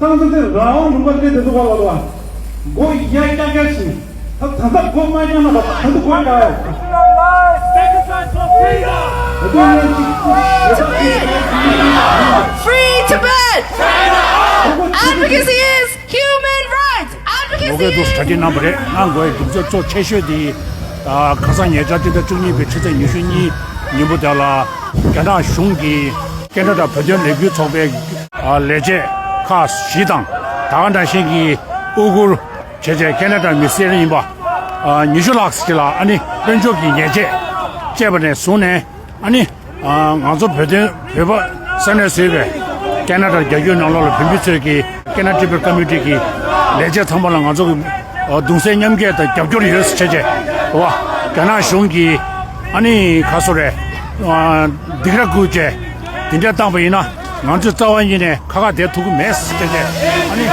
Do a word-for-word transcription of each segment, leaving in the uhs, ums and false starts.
ཏང་ཙུའུ་དེ་རང་དབང་ལུང་པ་སླེབས་བསྡད་འདུག་ག་ལ་ལ། མགོ་ཡར་བཀྱག་བཀྱག་བྱས། ད་ད་ལྟ་མགོ་མ་བཀྱག་ན་ད་ད་འདུག་གོ་ཡ། Free Tibet! Advocacy is human rights! Advocacy is ལོ་གའི་འདུག་གྲ་སྒྲིག་གནང་བ་རེད། ང་མགོ་ཡི་སྡུག་ཚོད་གཙོ་ཆེ་ཤོས་དེ་ཁ་སང་ཉེ་ཆར་སྤྱི་ཟླ་བཅུ་གཉིས་པའི་ཕྱི་ཚེས་ཉི་ཤུ་གཉིས་ཉིན་མོ་དེ་ལ་རྒྱ་ནག་གཞུང་གིས་ཁེ་ན་ཌ་བོད་དོན་ལས་འགུལ་ཚོགས་པའི་ལས་བྱེད་ཁག་བཞི་དང་ད་ག་ནང་བཞིན་གྱི་ཨུ་གུར་བྱས་རྗེས་ཁེ་ན་ཌ་མི་སེར་ཡིན་པ་ཉི་ཤུ་ལྷག་ཅིག་ལ་ཨ་ནི་དཔལ་འབྱོར་གྱི་ཉེས་ཆད་བཅད་པ་ནས་བཟུང་ནས་ཨ་ནི་ང་ཚོ་བོད་དོན་བོད་པ་ས་གནས་སུ་ཡོད་པའི་ཁེ་ན་ཌ་རྒྱ་བསྐྱོད་ནང་ལོགས་ལ་བོད་མི་ཚོས་ཀྱི་ཁེ་ན་ཌ་ཊི་བེཊ་ཀོ་མི་ཊི་གི་ལས་བྱེད་ཚང་མ་ལ་ང་ཚོ་གི་གདུང་སེམས་མཉམ་སྐྱེད་དང་རྒྱབ་སྐྱོར་ཡོད་ཟེར་བྱས་རྗེས་རྒྱ་ནག་གཞུང་གིས་ཨ་ནི་ག་སོ་རེད་སྡིགས་ར་བསྐུལ་བྱས་དེ་འདྲ་བཏང་པ་ཡིན་ན། ང་ཚོས་རྩ་བ་ཉིད་ནས་ཁ་ཁ་བསྡད་ཐུབ་ཀྱི་མེད་ཟེར་ཏེ་ཨ་ནི།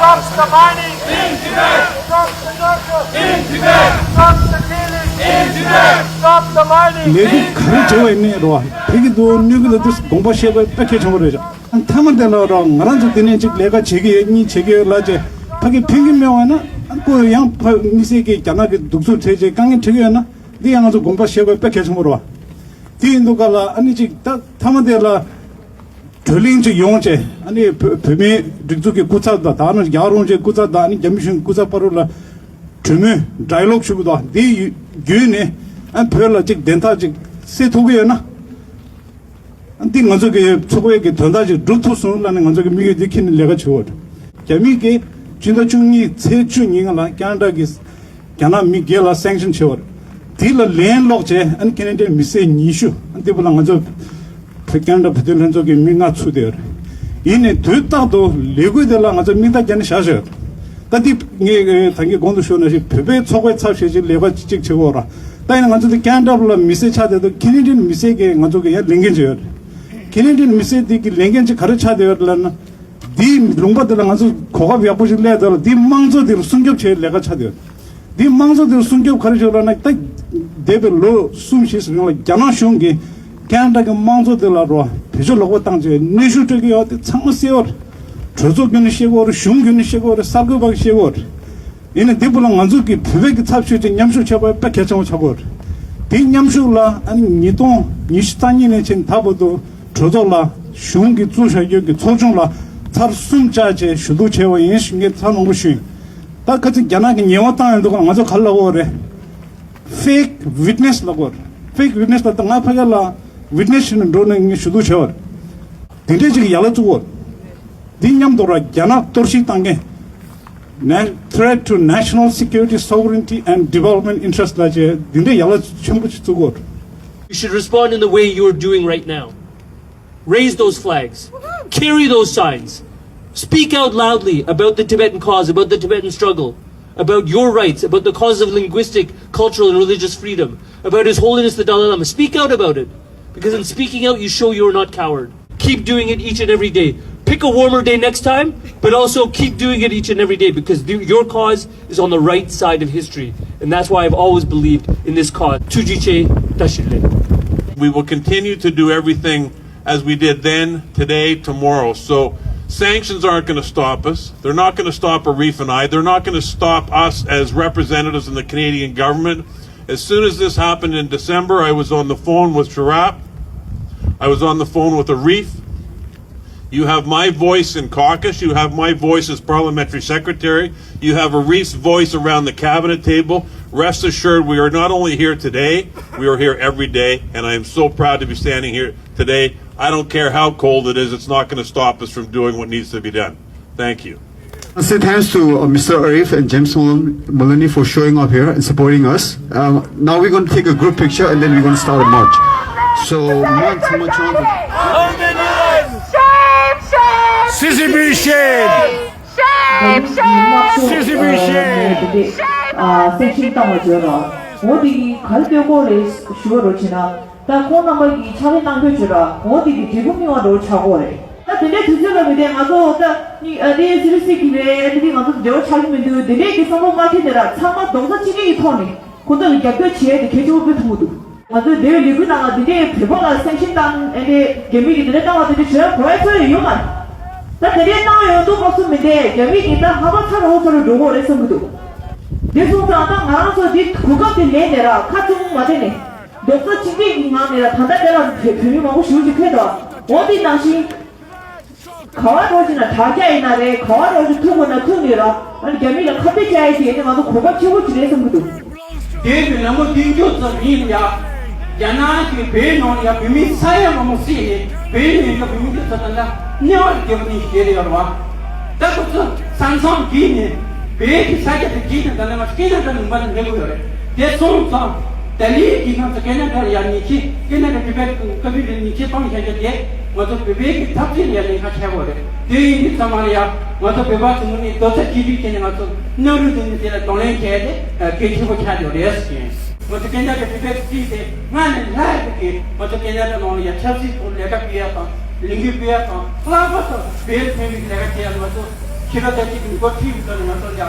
Stop the mining! In Tibet! Stop the torture! In Tibet! Stop the killing! In Tibet! Stop the mining! ལས་འགུལ་ག་རེ་བྱས་པ་ཡིན་ནའི་རོ་ཕ་གི་འདུག་གནོད་ཀྱི་ལ་དུས་དགོངས་པ་བཞེས་པ་དཔེ་གལ་ཆེན་པོ་རེད། མཐའ་མ་དེ་ལ་རོ་ང་རང་ཚོ་དེ་ནས་ཅིག་ལས་ཀ་བྱེད་ཀྱི་ཡོད་གཉིས་བྱེད་ཀྱི་ཡོད་ལ་བྱས་ཕ་གི་ཕན་གྱི་མེད་པ་ན་ཁོ་ཡང་ཕ་མི་སེར་གྱི་རྒྱ་ནག་གི་གདུག་རྩུབ་འཕྲད་བྱས་དཀའ་ངལ་འཕྲད་ཀྱི་ཡོད་ན་འདི་ཡང་ང་ཚོ་དགོངས་པ་བཞེས་པ་དཔེ་གལ་ཆེན་པོ་རེད་བ། དེ་ཡིན་དུས་ག་ལ་ཨ་ནི་ཅིག་ད་མཐའ་མ་དེ་ལ། གྲོས་གླེང་ཅིག་ཡོང་བྱས་ཨ་ནི་བོད་བོད་མིའི་སྒྲིག་འཛུགས་ཀྱི་སྐུ་ཚབ་དང་ད་ནི་རྒྱལ་བ་རིན་པོ་ཆེའི་སྐུ་ཚབ་དང་ཨ་ནི་རྒྱ་མི་གཞུང་གི་སྐུ་ཚབ་བར་ལ་གྲོས་མོལ་ཌའི་ལོག་ཞུ་གི་འདུག་དེའི་བརྒྱུད་ནས་ཨ་བོད་ལ་ཅིག་བདེན་མཐའ་ཅིག་གསལ་ཐུབ་ཀྱི་ཡོད་ན་ཨ་འདི་ང་ཚོ་གི་ཚོགས་པའི་གི་དོན་དག་ཅིག་སྒྲུབ་ཐུབ་སོང་ལ་ནི་ང་ཚོ་གི་དམིགས་ཡུལ་འདི་ཁྱེར་ནས་ལས་ཀ་བྱེད་འོ། རྒྱ་མི་གི་སྤྱི་ཟླ་བཅུ་གཉིས་ཚེས་བཅུ་ཉིན་ལ་ཁེ་ན་ཌ་གི་རྒྱ་ནག་མི་བརྒྱད་ལ་སེང་ཤན་བྱས་པ་རེད། དེ་ལ་ལན་སློག་བྱས་ཨ་ནི་ཁེ་ན་ཌའི་མི་སེར་ཉི་ཤུ་ཨ་ནི་དེ་བུ་ལ་ང་ཚོ་བོད་ཁེ་ན་ཌ་བོད་དོན་ལྷན་ཚོགས་ཀྱི་མི་ལྔ་ཚུད་བསྡད་ཡོད་རེད། ཡིན་ནའི་དུས་རྟག་ཏུ་ལས་འགུལ་དེ་ལ་ང་ཚོ་མིག་ལྟ་རྒྱབ་ནས་བཞག་བཞག་ད་འདི་ངས་ད་གིན་གོང་དུ་ཞུས་ནང་བཞིན་བོད་པའི་ཚོགས་པའི་ཚབ་བྱས་ཅིག་ལས་ཀ་ཅིག་བྱེད་དགོས་ར། ད་ཡིན་ན་ང་ཚོ་འདི་ཁེ་ན་ཌ་ལ་མི་སེར་ཆགས་བསྡད་དུས་ཁེ་ན་ཌའི་མི་སེར་གྱིས་ང་ཚོ་གི་ཡར་ལས་འགན་ཅིག་ཡོད་རེད། ཁེ་ན་ཌའི་མི་སེར་འདི་གི་ལས་འགན་ཅིག་ག་རེ་ཆགས་བསྡད་ཡོད་རེད་ལབ་ན། འདིའི་ལུང་པ་འདི་ལ་ང་ཚོ་གོ་སྐབས་ཡག་པོ་ཞིག་སླེབས་འདུག་ལ་འདིའི་དམངས་གཙོ་འདི་ལ་སྲུང་སྐྱོབ་བྱེད་ལས་ཀ་ཆགས་བསྡད་ཡོད། འདིའི་དམངས་གཙོ་འདི་ལ་སྲུང་སྐྱོབ་ག་རེ་བྱེད་ལབ་ན་ད་འདས་པའི་ལོ་གསུམ་བཞི་ཙམ་རིང་ལ་རྒྱ་ནག་གཞུང་གིས་ཁེ་ན་ཌ་གི་དམངས་གཙོ་འདི་ལ་རོ་བེད་སྤྱོད་ལོག་པ་བཏང་བྱས་གནོན་ཤུགས་སྤྲོད་ཀྱི་ཡོད་དེ་ཚང་མ་གསལ་བོ་རེད། གྲོས་ཚོགས་ཀྱིས་ནི་ཤེས་ཀྱི་ཡོད་རེད། གཞུང་གིས་ནི་ཤེས་ཀྱི་ཡོད་རེད། གསར་འགོད་པ་གིས་ཤེས་ཀྱི་ཡོད་རེད། ཡིན་ནའི་འདི་བུ་ལ་ང་ཚོ་གི་བོད་པའི་གི་ཚབ་ཞུས་ཏེ་མཉམ་ཞུགས་བྱས་པ་དཔེ་གལ་ཆེན་པོ་ཆགས་ཀྱི་ཡོད་རེད། དེའི་མཉམ་ཞུགས་ལ་ཨ་ནི་ཉིས་སྟོང་ཉི་ཤུ་རྩ་གཉིས་ནས་ཕྱིན་ད་བར་དུ་གྲོས་ཚོགས་ལ་གཞུང་གིས་བཙུགས་བཞག་རྒྱུ་གི་ཚོགས་ཆུང་ལ་ཚར་གསུམ་བཅར་བྱས་ཞུ་གཏུག་བྱས་པ་ཡིན་ཞུ་ངས་ཚར་མང་པོ་ཞུས་ཡིན། ད་ཁ་ཚིག་རྒྱ་ནག་གིས་ཉེས་པ་བཏང་ཡོང་དུས་ང་ཚོ་ག་རེ་ལབ་དགོས་རེད། ཕེག་ཝིཊ་ནེ་སི་ལབ་དགོས་རེད། ཕེག་ཝིཊ་ནེ་སི་ལབ་ད་ང་ཕ་གི་ལ་ཝིཊ་ནེ་སི་བྱས་ནས་འགྲོ་ནས་ངས་ཞུ་གཏུག་བྱས་པ་རེད། དེ་འདྲས་ཅིག་ཡ་ལ་བཙུགས་པ་རེད། འདི་མཉམ་དུ་ར་རྒྱ་ནག་གཏོར་བཤིག་བཏང་མཁན། Na- threat to national security, sovereignty and development interest ལབ་བྱས་འདི་འདྲའི་ཡ་ལ་ཆེན་པོ་ཞིག་བཙུགས་ཡོད། You should respond in the way you are doing right now. Raise those flags. Carry those signs. Speak out loudly about the Tibetan cause, about the Tibetan struggle, about your rights, about the cause of linguistic, cultural, and religious freedom, about His Holiness the Dalai Lama. Speak out about it. Because in speaking out, you show you're not coward. Keep doing it each and every day. Pick a warmer day next time, but also keep doing it each and every day because the, your cause is on the right side of history. And that's why I've always believed in this cause. Tuji che tashile. We will continue to do everything as we did then, today, tomorrow. So sanctions aren't going to stop us. They're not going to stop Arif and I. They're not going to stop us as representatives in the Canadian government. As soon as this happened in December, I was on the phone with Sharap. I was on the phone with Arif. You have my voice in caucus. You have my voice as parliamentary secretary. You have Arif's voice around the cabinet table. Rest assured, we are not only here today, we are here every day, and I am so proud to be standing here today. I don't care how cold it is, it's not going to stop us from doing what needs to be done. Thank you. I say thanks to uh, Mister Arif and James Malone- Maloney for showing up here and supporting us. Um, now we're going to take a group picture and then we're going to start a march. So, Mount Thamachon. Shame, shame! C C B shame! Shame, shame! C C B shame! Shame! སེམས་ཤིང་བཏང་བ་བརྗོད་རོགས། འོ་དེ་གིས་ག་རེ་སྟོན་གོ་རེད་ཞུ་བ་རོགས་བྱེད་ན། ད་ཁོང་རྣམ་པ་གིས་ཕྱག་ལས་གནང་འདོད་བྱོས་ར་འོ་དེ་གི་འབྲས་བུ་སྨིན་བ་འགྲོ་ཆགས་གོ་རེད། ད་དེ་འདྲའི་དུས་ཚོད་ལ་མི་བདེ་ང་ཚོ་ད་ནི་ཨ་དེ་སི་རི་སི་གི་རེད་ཨ་དེ་ང་ཚོ་འབྲེལ་བ་ཆགས་ཀྱི་མི་འདུག་དེ་འདྲའི་གི་བསམ་བློ་མ་འཁྱེར་ནས་ར་ཚང་མ་རྡོག་རྩ་གཅིག་སྒྲིལ་གྱི་ཐོག་ནས་ཁོ་ཚོ་ལ་རྒྱབ་སྐྱོར་བྱེད་ཡས་དེ་གལ་ཆེན་པོ་དཔེ་མཐོང་གི་འདུག་ང་ཚོའི་འདས་པའི་ལས་འགུལ་ནང་ལ་དེ་འདྲའི་བོད་པ་ལ་སེམས་ཤིང་བཏང་ཨ་དེ་རྒྱ་མི་གི་དེ་འདྲ་བཏང་བ་དེ་འདྲ་བྱེད་ཡ་གོ་ཡ་ཚོད་ཡོད་མ་རེད། ད་དེ་འདྲའི་གནང་ཡོང་དུས་སྐབས་སུ་མི་འདྲ་རྒྱ་མི་གིས་ད་ཧ་པ་ཚ་རུ་ཚ་རུ་འགྲོ་གི་རེད་བསམ་གི་འདུག་དེ་སོང་ཙང་ད་ང་རང་ཚོ་འདི་གོ་སྐབས་དེ་ལེན་ནས་ར་ཁ་བཙུམ་མ་བྱས་ནས་རྡོག་རྩ་གཅིག་སྒྲིལ་གྱི་ངང་ནས་ར་ད་ལྟ་དེ་ལ་བོད་མི་མང་པོ་ཞེ་པོ་ཅིག་ཕེབས་འདུག་འོ་དེ་ནང་བཞིན། ག་བ་འགྲོ་ཅིག་ན་དྲ་རྒྱ་ཡིན་ན་རེད། ག་བ་འགྲོ་ཅིག་ཐུག་དགོས་ན་ཐུག་ནི་ར། ཨ་ནི་རྒྱ་མི་ལ་ཁ་གཏད་བཅག་ཡས་དེ་ནི་ང་ཚོ་གོ་སྐབས་ཆེ་བོ་ཅིག་རེད་བསམ་གྱི་འདུག་དེ་བས་ལོ་ངོ་བདུན་ཅུ་ཙམ་རིང་ལ་ཡ། རྒྱ་ནག་གིས་བོད་ནང་ལ་ཡ་བོད་མི་ས་ཡ་མང་པོ་བསད་ནས་བོད་ནང་ལ་བོད་མི་ཚོ་ད་ལྟ་གནས་བབ་སྐྱོ་པོ་ནས་བསྡད་ཡོད་རེད་བ། ད་ཁོ་ཚོ་ས་མཚམས་བརྒལ་ནས་བོད་ཀྱི་ས་ཆ་དེ་བརྒལ་ནས་ད་ལྟ་ང་ཚོ་ཀེ་ན་ཌ་ལུང་པ་ནས་འགྲོ་གི་ཡོད་རེད། དེ་སོང་ཙང་ད་ལི་གི་ང་ཚོ་ཀེ་ན་ཌ་ལ་ཡ་ཉེས་ཆད་ཀེ་ན་ཌ་ཊི་བེཊ་ཀ་བི་ལ་ཉེས་ཆད་བཏང་བཞག་རྒྱུ་དེ་ང་ཚོ་བོད་པའི་གི་འཐབ་རྩོད་ལ་ཡ་ལས་ཀ་བྱས་པ་རེད། དེ་ཡིན་དུས་ཚང་མ་ལ་ཡ་ང་ཚོ་བོད་པ་ཚོ་ངོས་ནས་རྡོག་རྩ་གཅིག་སྒྲིལ་བྱས་ནས་ང་ཚོ་སྣ་རུ་འཛིན་ནས་དེ་ལ་གདོང་ལེན་བྱས་ཏེ་གལ་ཆེན་པོ་ཆགས་ཡོད་རེད་ཟེར་གྱི་ཡིན། ང་ཚོ་ཀེ་ན་ཌ་ཊི་བེཊ་སྲིད་དེ་སྔར་ནས་ལྷག་པའི་གི་ང་ཚོ་ཀེ་ན་ཌ་ནང་ལ་ཡ་ཆབ་སྲིད་ཐོག་ལས་ཀ་སྤེལ་ཡ་དང་ལས་འགུལ་སྤེལ་ཡ་དང་ལྷག་པར་དུ་བོད་ལ་ཕན་པའི་ལས་ཀ་བྱེད་ཡ་ང་ཚོ་ཕྱི་ལོ་ཟླ་གཅིག་གི་འགོ་ཁྲིད་ཡོད་ཙང་ང་ཚོ་ལ་ཡ་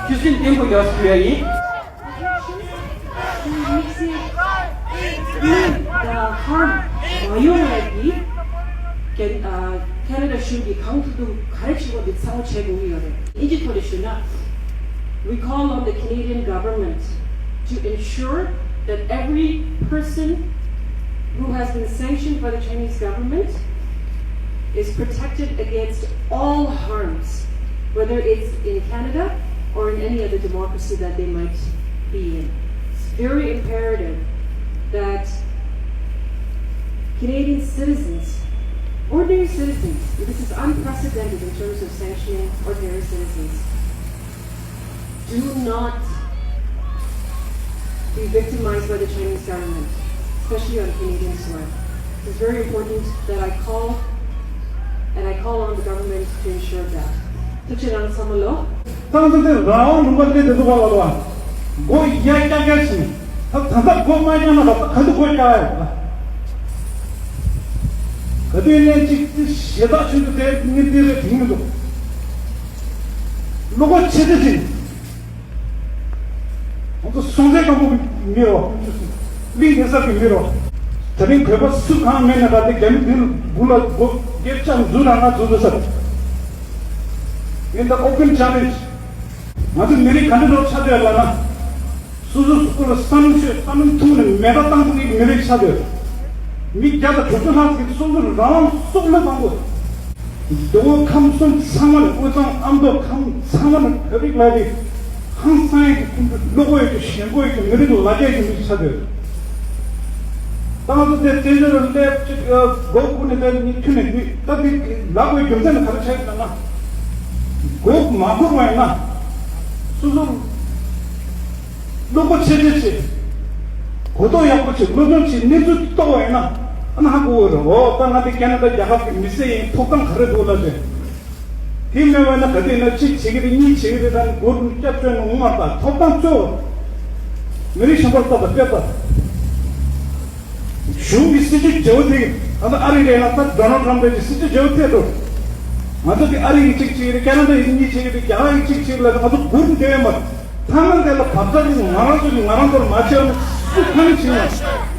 ཤུགས་སེམས་བརྟན་པོ་ཡོད་ཟེར་ཡ་ཡིན། དམིགས་བསལ་ད་ཧརམ་མ་ཡོང་བའི་གི་ཀེ་ཨ་ཁེ་ན་ཌ་གཞུང་གིས་གང་ཐུབ་ཐུབ་ག་རེ་བྱེད་དགོས་འདི་ཚང་མ་བྱེད་དགོས་ཀྱི་ཡོད་རེད། དབྱིན་ཇི་ཐོག་ནས་ཞུས་ན། We call on the Canadian government to ensure that every person who has been sanctioned by the Chinese government is protected against all harms, whether it's in Canada or in any other democracy that they might be in. It's very imperative that Canadian citizens, ordinary citizens, this is unprecedented in terms of sanctioning ordinary citizens, do not be victimized by the Chinese government, especially on Canadian soil. It's very important that I call, and I call on the government to ensure that. ཐུགས་རྗེ་གནང་། ཚང་མ་ལོ། ཏང་ཙུའུ་དེ་རང་དབང་ལུང་པ་སླེབས་དེ་འདུག་ག་ལ་ལ། སྒོ་ཡ་རྐྱང་རྐྱང་ཕྱིན། ད་ད་ལྟ་སྒོ་མ་རྐྱང་ན་ད་ལྟ་ག་དུས་སྒོ་རྐྱང་ཡ་ལ། ག་དུས་ནས་ཅིག་ཞེ་དྲག་ཆུང་དུ་དེ་ངས་འདི་རེད་དྲན་གྱི་འདུག་བློ་ཁོག་ཆེ་ཆེ་ཕྱིན། ང་ཚོ་སྲོང་བཙན་སྒམ་པོ་གི་མི་རོ། གླིང་གེ་སར་གྱི་མི་རོ། དེ་རིང་བོད་པ་སུ་གང་མེད་ན་ད་ལྟ་རྒྱ་མི་འདི་ལ་སྒོ་ལ་སྒོ་སྒེར་ལྕགས་འཛུལ་རང་ང་འཛུལ་འཛུལ་ས་རེད། ངས་ད་ཨོ་པན་ཆེ་ལེན་ཇི། ང་ཚོ་མི་རིགས་ག་འདྲ་འདྲ་ཆགས་ཡོད་ལབ་ན། སོ་སོ་སོ་སོ་ལ་བསམ་བློ་ཤོད་བསམ་བློ་ཐུག་ནས་མེ་མདའ་བཏང་ཐུབ་ཀྱི་མི་རིགས་ཆགས་ཡོད། མི་བརྒྱ་དང་དྲུག་ཅུ་ལྷག་ཅིག་སོ་སོ་ལ་རང་དབང་སྲོག་བློས་གཏོང་དགོས། མདོ་དབུས་ཁམས་གསུམ་ཚང་མ་ལ་དབུས་གཙང་ཨ་མདོ་ཁམས་ཚང་མ་ལ་བོད་རིགས་ལབ་དེ་ཧང་སང་ཡོད་ཀྱི་ཀུན་སྤྱོད་བློ་ཁོག་ཡོད་ཀྱི་ཞེན་ཁོག་ཡོད་ཀྱི་མི་རིགས་ལ་ལ་རྒྱ་ཡོད་ཀྱི་མི་ཞིག་ཆགས་ཡོད། ད་ང་ཚོ་དེ་བཙན་བྱོལ་ལ་སླེབས་ཅིག་སྒོ་ཁུར་ནས་སླེབས་ནི་ཁྱོན་ནས་ཡོད། ད་དེ་ལབ་དགོས་རྒྱུ་མཚན་ནི་ག་རེ་ཆགས་ཡོད་ལབ་ན། སྒོ་མ་ཁུར་བ་ཡིན་ན་སོ་སོ་བློ་ཁོག་ཆེ་ཆེ་བྱེད། གོ་རྟོགས་ཡག་པོ་བྱེད། སློབ་སྦྱོང་བྱེད། གནས་ཚུལ་རྟོགས་པ་ཡིན་ན་ཨ་ན་ཧ་གོ་གི་རེད། འོ་ད་ང་དེ་ཁེ་ན་ཌ་རྒྱལ་ཁབ་ཀྱི་མི་སེར་ཡིན། ཐོབ་ཐང་ག་རེ་འདུག་ལབ་དེ། དེ་མེད་པ་ན་ག་དུས་ན་གཅིག་བྱེད་ཀྱི་རེད། གཉིས་བྱེད་ཀྱི་རེད། ད་ནི་སྒོར་སྐྱབས་བཅོལ་ནས་འོང་མ་ཐག་ཐོབ་ཐང་རྩོད། མི་རིགས་གཞན་པར་ལྟ་དང་དཔེ་ལྟ། གཞུང་གི་སྲིད་ཇུས་བརྗེ་པོ་དེ་ད་ལྟ་ཨ་རི་རེད་ན་ད་ཌོ་ནལ་ཊམ་རེད་ཀྱི་སྲིད་ཇུས་བརྗེ་པོ་དེ་འགྲོ། ང་ཚོ་གི་ཨ་རི་ཡིས་གཅིག་བྱེད་ཀྱི་རེད། ཁེ་ན་ཌ་ཡིས་གཉིས་བྱེད་ཀྱི་རེད། རྒྱ་གར་ཡིས་གཅིག་བྱེད་ཀྱི་རེད། ང་ཚོ་སྒུར་འདེབས་མ། ཐ་མ་དེ་ལ་བབ་ཚ་གི་ང་རང་ཚོ་གི་ང་རང་ཚོར་མ་བྱས་ན་སུ་གང་བྱེད་ན།